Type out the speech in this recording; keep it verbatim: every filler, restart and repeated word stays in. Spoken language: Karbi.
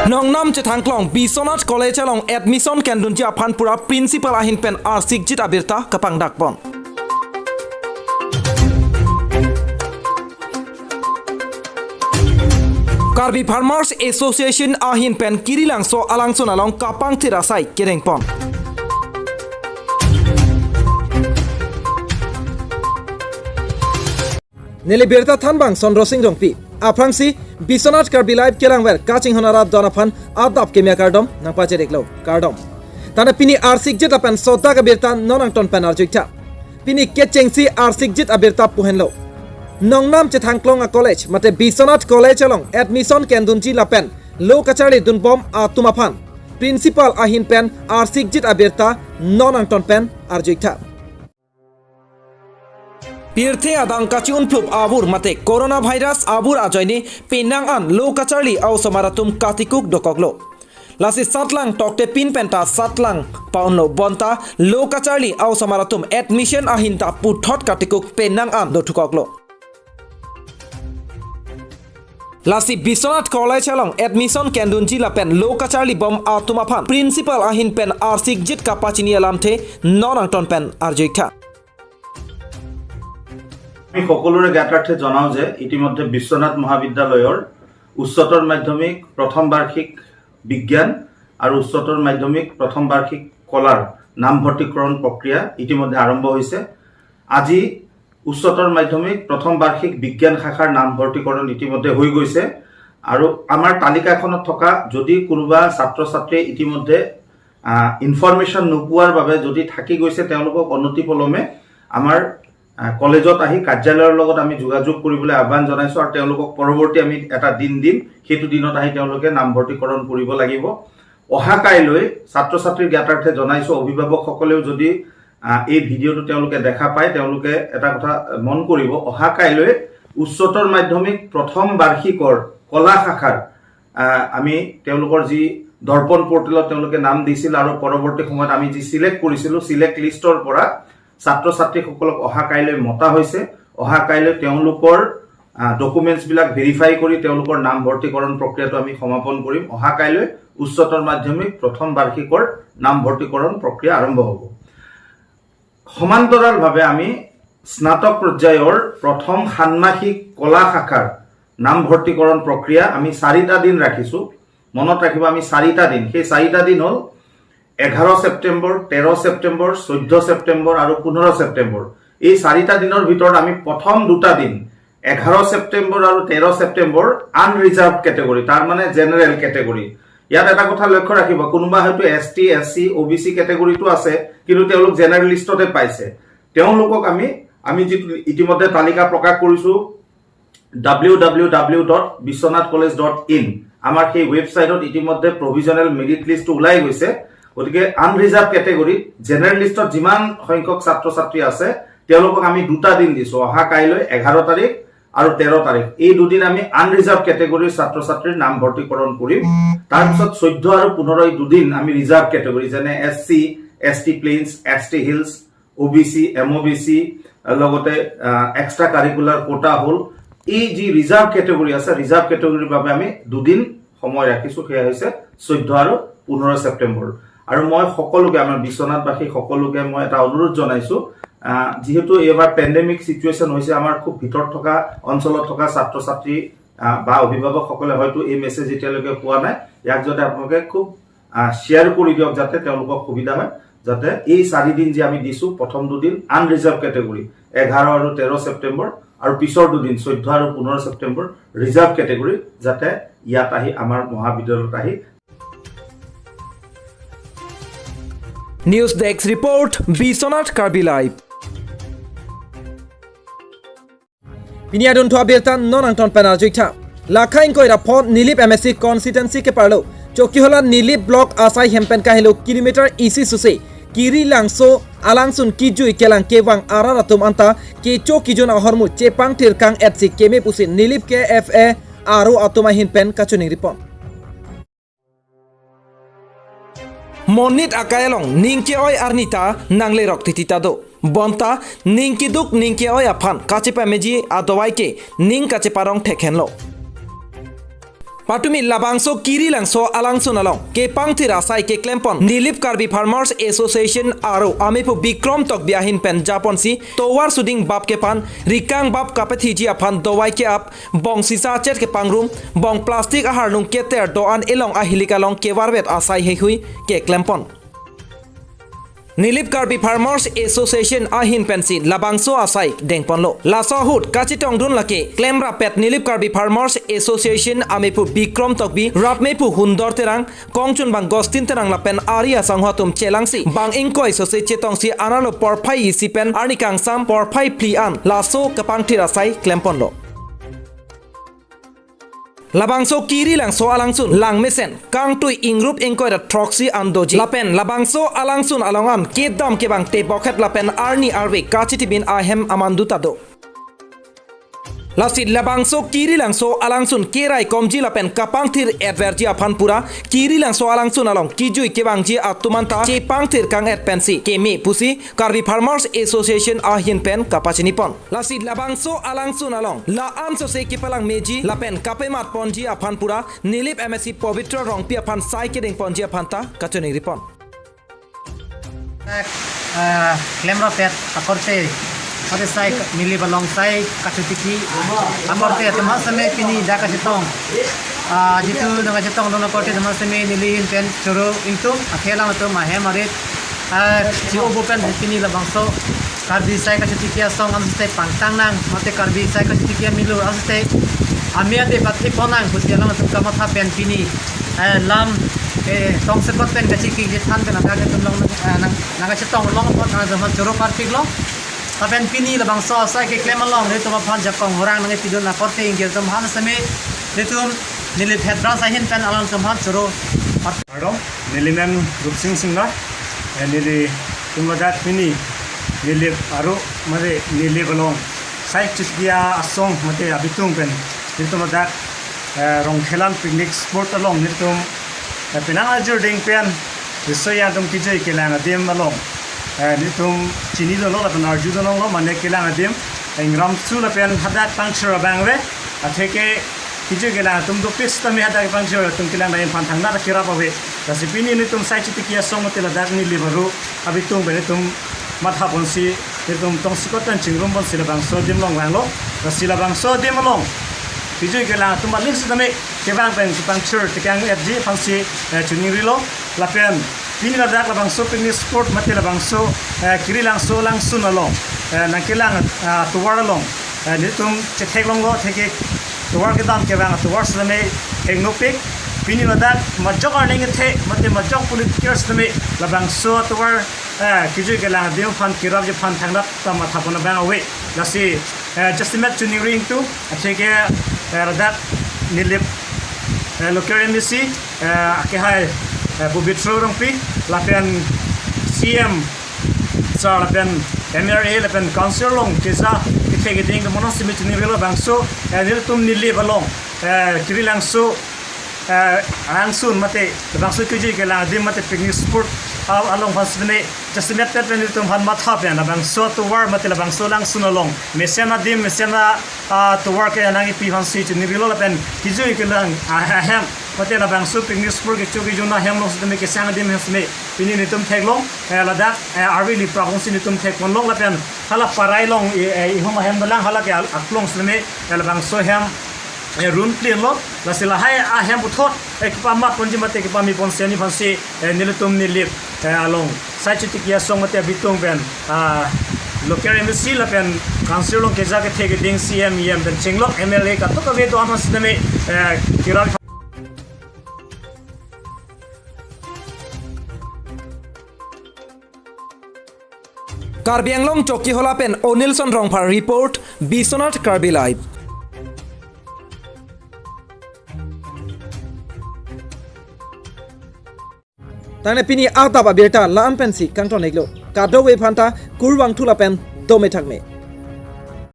Nongnam chethangklong Biswanath College along admission kendunji aphan pura principal ahin pen arsikjit abirta kapangdakpon. Karbi Farmers Association ahin pen Kirilangso alangsun along kapangthir asai kerengpon. Neli birta thanbang Sondro Sing Rongpi. Aphrangsi Biswanath Karbi Live kelangver kachinghon arat don aphan adap kemia kardom nangpachiriklo, kardom. Tane pini arsikjit lapen sodak abirta non angton pen arjuitha. Pini kechengsi arsikjit abirta pu henlo. Nongnam chethangklong a college mate Biswanath College along admission kendunji lapen lo kacharli dunbom atum aphan principal ahin pen arsikjit abirta non angton pen arjuitha. Pirthe adang kachi-unphlup avur mate coronavirus avur ajoine penang an lo kacharli a-osomar atum katikuk dokoklo. Lasi satlang toktepin penta satlang pa-unlo bonta lo kacharli a-osomar atum admission ahin ta puthot katikuk penang an dothukoklo. Lasi Biswanath College along admission kendunji lapen lo kacharlibom atum aphan principal ahin pen arsikjit kapachini alamthe non angton pen arjuitha. আমি সকলোৰে জ্ঞাতাৰ্থে জনাওঁ যে ইতিমধ্যে বিশ্বনাথ মহাবিদ্যালয়ৰ উচ্চতৰ মাধ্যমিক প্ৰথম বাৰ্ষিক বিজ্ঞান আৰু উচ্চতৰ মাধ্যমিক প্ৰথম বাৰ্ষিক কলাৰ নামভৰ্তিকৰণ প্ৰক্ৰিয়া ইতিমধ্যে আৰম্ভ হৈছে। আজি উচ্চতৰ মাধ্যমিক প্ৰথম বাৰ্ষিক বিজ্ঞান শাখাৰ নামভৰ্তিকৰণ ইতিমধ্যে হৈ গৈছে আৰু আমাৰ তালিকাখনত থকা যদি কোনোবা ছাত্ৰ ছাত্ৰীয়ে ইতিমধ্যে ইনফৰমেশ্যন নোপোৱাৰ বাবে যদি থাকি গৈছে, তেওঁলোকক অনতিপলমে আমাৰ আহ, কলেজত আহি কাৰ্যালয়ৰ লগত আমি যোগাযোগ কৰিবলৈ আহ্বান জনাইছো আৰু তেওঁলোকক পৰৱৰ্তী আমি এটা দিন দিম। সেইটো দিনত আহি তেওঁলোকে নামভৰ্তিকৰণ কৰিব লাগিব। অহা কাইলৈ ছাত্ৰ ছাত্ৰীৰ জ্ঞাতাৰ্থে জনাইছো, অভিভাৱকসকলেও যদি আহ, এই ভিডিঅ'টো তেওঁলোকে দেখা পায়, তেওঁলোকে এটা কথা মন কৰিব, অহা কাইলৈ উচ্চতৰ মাধ্যমিক প্ৰথম বাৰ্ষিকৰ কলা শাখাৰ আহ, আমি তেওঁলোকৰ যি দৰ্পণ পৰ্টেলত তেওঁলোকে নাম দিছিল আৰু পৰৱৰ্তী সময়ত আমি যি চিলেক্ট কৰিছিলো, চিলেক্ট লিষ্টৰ পৰা ছাত্ৰ ছাত্ৰীসকলক অহা কাইলৈ মতা হৈছে। অহা কাইলৈ তেওঁলোকৰ ডকুমেণ্টছবিলাক ভেৰিফাই কৰি তেওঁলোকৰ নামভৰ্তিকৰণ প্ৰক্ৰিয়াটো আমি সমাপন কৰিম। অহা কাইলৈ উচ্চতৰ মাধ্যমিক প্ৰথম বাৰ্ষিকৰ নামভৰ্তিকৰণ প্ৰক্ৰিয়া আৰম্ভ হ'ব। সমান্তৰালভাৱে আমি স্নাতক পৰ্যায়ৰ প্ৰথম ষান্মাসিক কলা শাখাৰ নামভৰ্তিকৰণ প্ৰক্ৰিয়া আমি চাৰিটা দিন ৰাখিছো। মনত ৰাখিব, আমি চাৰিটা দিন, সেই চাৰিটা দিন হ'ল এঘাৰ ছেপ্টেম্বৰ, তেৰ ছেপ্টেম্বৰ, চৈধ্য ছেপ্টেম্বৰ আৰু পোন্ধৰ ছেপ্টেম্বৰ। এই চাৰিটা দিনৰ ভিতৰত আমি প্ৰথম দুটা দিন, এঘাৰ ছেপ্টেম্বৰ আৰু তেৰ ছেপ্টেম্বৰ, আনৰিজাৰ্ভ কেটেগৰী, তাৰ মানে জেনেৰেল কেটেগৰী। ইয়াত এটা কথা লক্ষ্য ৰাখিব, কোনোবা হয়তো এছ টি, এছ চি, অ' বি চি কেটেগৰীটো আছে, কিন্তু তেওঁলোক জেনেৰেল লিষ্টতে পাইছে। তেওঁলোকক আমি আমি যিটো ইতিমধ্যে তালিকা প্ৰকাশ কৰিছো, W W W dot Biswanath college dot in, আমাৰ সেই ৱেবছাইটত ইতিমধ্যে প্ৰভিজনেল মেৰিট লিষ্টটো ওলাই গৈছে। গতিকে আনৰিজাৰ্ভ কেটেগৰীত, জেনেৰেল লিষ্টত যিমান সংখ্যক ছাত্ৰ ছাত্ৰী আছে, তেওঁলোকক আমি দুটা দিন দিছো, অহা কাইলৈ এঘাৰ তাৰিখ আৰু তেৰ তাৰিখ। এই দুদিন আমি আনৰিজাৰ্ভ কেটেগৰীৰ ছাত্ৰ ছাত্ৰীৰ নামভৰ্তিকৰণ কৰিম। তাৰপিছত চৈধ্য আৰু পোন্ধৰ এই দুদিন আমি ৰিজাৰ্ভ কেটেগৰী, যেনে এছ চি, এছ টি প্লেইনছ, এছ টি হিলছ, অ' বি চি, এম অ' বি চি, লগতে এক্সট্ৰা কাৰিকুলাৰ কোটা হ'ল, এই যি ৰিজাৰ্ভ কেটেগৰী আছে, ৰিজাৰ্ভ কেটেগৰীৰ বাবে আমি দুদিন সময় ৰাখিছো, সেয়া হৈছে চৈধ্য আৰু পোন্ধৰ ছেপ্টেম্বৰ। আৰু মই সকলোকে, আমাৰ বিশ্বনাথবাসী সকলোকে মই এটা অনুৰোধ জনাইছো, আহ, যিহেতু এইবাৰ পেণ্ডেমিক চিটুৱেশ্যন হৈছে, আমাৰ খুব ভিতৰত থকা অঞ্চলত থকা ছাত্ৰ ছাত্ৰী আহ, বা অভিভাৱকসকলে হয়তো এই মেছেজ এতিয়ালৈকে পোৱা নাই, ইয়াক যাতে আপোনালোকে খুব শ্বেয়াৰ কৰি দিয়ক, যাতে তেওঁলোকক সুবিধা হয়, যাতে এই চাৰি দিন যে আমি দিছো, প্ৰথম দুদিন আনৰিজাৰ্ভ কেটেগৰী এঘাৰ আৰু তেৰ ছেপ্টেম্বৰ, আৰু পিছৰ দুদিন চৈধ্য আৰু পোন্ধৰ ছেপ্টেম্বৰ ৰিজাৰ্ভ কেটেগৰী, যাতে ইয়াত আহি আমাৰ মহাবিদ্যালয়ত আহি News Desk Report, Biswanath Karbi Live. Pini adunthu abirta non angton pen arjuitha. Lakha ingkoi ra pho Nilip M A C constituency keparlo Chokihola Nilip block asai hem pen kahelo kilometer isi susi Kirilangso alangsun kijui kelang kevang arat atum anta kecho kijun ahormu chepangthir kang-etsi keme pusi Nilip K F A aro atum ahin pen kachoningripon. Monit akai along ning ke-oi arni ta nanglerok titi ta do. Bonta ning keduk ning ke-oi aphan kachepameji adawai ke ning kacheparong thekhenlo. Patumi labangso Kirilangso alangsun along kepangthir asai keklempon Nilip Karbi Farmers Association aro amepu Bikrom Tokbi ahin pen japonsi tovar suding bap kephan, rikang bap kapethiji aphan dovai ke-ap, bong sisa chet kepangrum, bong plastic aharnung keter do-an elong ahilik along kevarvet asai heihui keklempon. Nilip Karbi Farmers Association ahin pensi labangso asai dengponlo. Laso ahut kachetongdun lake klemrap pet Nilip Karbi Farmers Association amepu Bikrom Tokbi, rapmepu Hundor Terang, kongchunbang Gostin Terang lapen ari asangho atum chelangsi bang ingkoi sose chetongsi analo porphai isi pen arni kangsam porphai phli an laso kepangthir asai klemponlo. Labangso Kirilangso alangsun langmesen kangtui ingrup ingkoi ra throksi an doji. Lapen labangso alangsun along an kedam kevang tebokhet lapen arni arve kachetibin ahem amanduta do. Lasi labangso Kirilangso alangsun kerai komji lapen kapangthir etverji aphan pura Kirilangso alangsun along kijui kevangji atum anta chepangthir kang-et pensi keme pusi Karbi Farmers Association ahin pen kapachinipon. Lasi labangso alangsun along la-an sose kepalang meji lapen kapemat ponji aphan pura Nilip M A C Pobitro Rongpi aphan sai kedengponji aphan ta kachoningripon. Dak, ah, klemrap pet akorte, akorte sai Nilip along sai kachotiki akorte atum asame pini dak kachetong. Ah, jitu nangkachetongdun akorte atum asame neli ahin pen choro ingtung, akhelang atum ahem arit, ah, chi-obo pen pini labangso Karbi sai kachotiki asong asite pangtang nang, mate Karbi sai kachotiki amelu asite ame ade pathipon nang pusi alangtum kamatha pen pini, eh, lam, eh, tongsekot pen kachiki chethan pen adak atum along, eh, nang, nangkachetong along apot nangtum aphan choro parpiklo. Lapen pini labangso asai keklem along nelitum aphan jakong orang nangkepidun akorte ingjir atum aphan asame nelitum Nilip Head Branch ahin pen alangtum aphan choro parpik. Kardom, neli men Rupsing Singnar, eh, nelitum ladak pini Nilip aro mate Nilip along sai chotiki asong mate abitung pen nelitum ladak, eh, Rongkhelan picnic spot along nelitum, eh, penang ajur ding pen riso-ejang atum kijui kelang adim along, eh, nelitum chinidunlo lapen arjudunlonglo, mane kelang adim ingramsu lapen hadak pangchor abang ave, atheke kijui kelang atum dopik sitame hadak pangchor atum kelang dai aphan thangnat kerap ave. Lasi pini nelitum sai chotiki asong mate ladak Nilip aro abitung pen nelitum mathaponsi nelitum tongsekot pen chingrumponsi labangso adim along vanglo. Lasi labangso adim along kijui kelang atum aling sitame kevang pen kepangchor tekang-etji aphansi, eh, choningrilo. Lapen pini ladak labangso picnic spot mate labangso, eh, Kirilangso alangsun along, eh, nangkelang, ah, tovar along, eh, nelitum chetheklonglo, atheke tovar kedam kevang atovar sitame hengnopik. Pini ladak majok arleng kethe mate majok politiker sitame labangso atovar, eh, kijui kelang adim aphan kerapji aphan thangnat ta mathapon abang ave. Lasi, eh, jasemet choningri ingtung, atheke, eh, ladak Nilip, eh, local M A C, eh, akehai, eh, Pobitro Rongpi, lapen C M sir lapen M L A lapen council along keja kethe keding ke mono simi choningrilo. Bangso, eh, nelitum Nilip along, eh, Kirilangso, eh, alangsun mate labangso kijui kelang adim mate picnic spot al-, along aphan sitame jasemet pet pen nelitum aphan matha pen labangso atovar mate labangso alangsun along mesen adim mesen a, ah, tovar ke nangkepi aphansi choningrilo lapen kijui kelang, ah, ahem mate labangso picnic spot kecho kejun ahem along sitame kesang adim ahem sitame pini nelitum theklong, eh, ladak, eh, arve li prapongsi nelitum thekponlong lapen hala parai along, eh, eh, ihum ahem dolang hala ke al-, aklong sitame, eh, labangso ahem, eh, run clean lo. Lasi lahai ahem puthot, eh, kepamatponji mate kepameponji aphansi, eh, nelitum Nilip, eh, along sai chotiki asong mate abitung pen, ah, local M A C lapen council along keja kethe keding C M, E M pen chenglok M L A kadokave do-an aphan sitame, eh, kerap. Karbi Anglong Chokihola pen Onilson Rongphar report, Biswanath Karbi Live. Tangte pini adap abirta la-an pensi kangton-iklo. Kadokave aphanta kurvangthu lapen dome thakme.